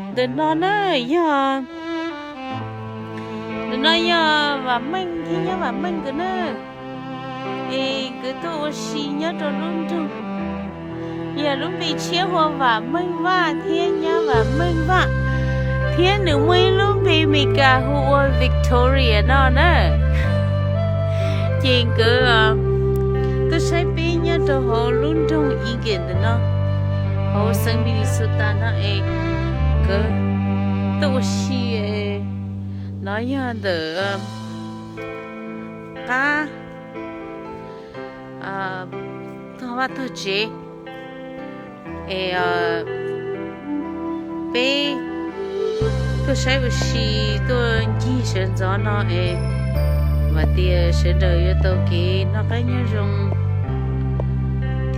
Ntawm no na yog, ntawm no yog Vam Meej thiab nyab Vam Meej nkawd na. Es nkawd tuaj ua si nyob rau lub nroog, yog lub npe tshiab hu ua Vam Meej Vaj thiab nyab Vam Meej Vaj, thiab nws muaj ib lub npe Meskas hu ua Victoria no na. Ces nkawd tuaj saib peb nyob rau hauv lub nroog Egan ntawm no, hauv xeev Minnesota no es nkawd tuaj ua si. No yog ntawm qab tog vaj tog tsev es peb tuaj saib ua si, tuaj ncig sawv ntxov no es vam tias sawv daws yuav tau kev noj qab nyob zoo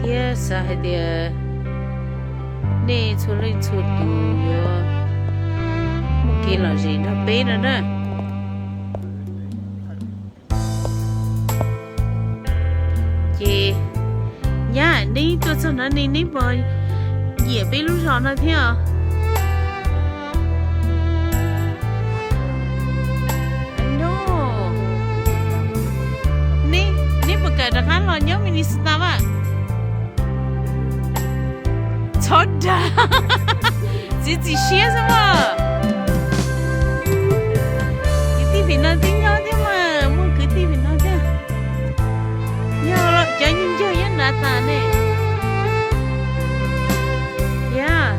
thiab xav hais tias nej txhua leej txhua tus yuav muaj kev lom zem nrog peb no na. Ces nyab, neb tuaj txog no ne neb puas nyiam peb lub zos no thiab os? Neb puas kam rov qab los nyob Minnesota mas? Txhob dag, txiav txim siab xwb mas. Kwv tij pem no twb nyob thiab mas, muaj kwv tij pem no thiab. Yog cov ncaug nyob nav tas ne. Yog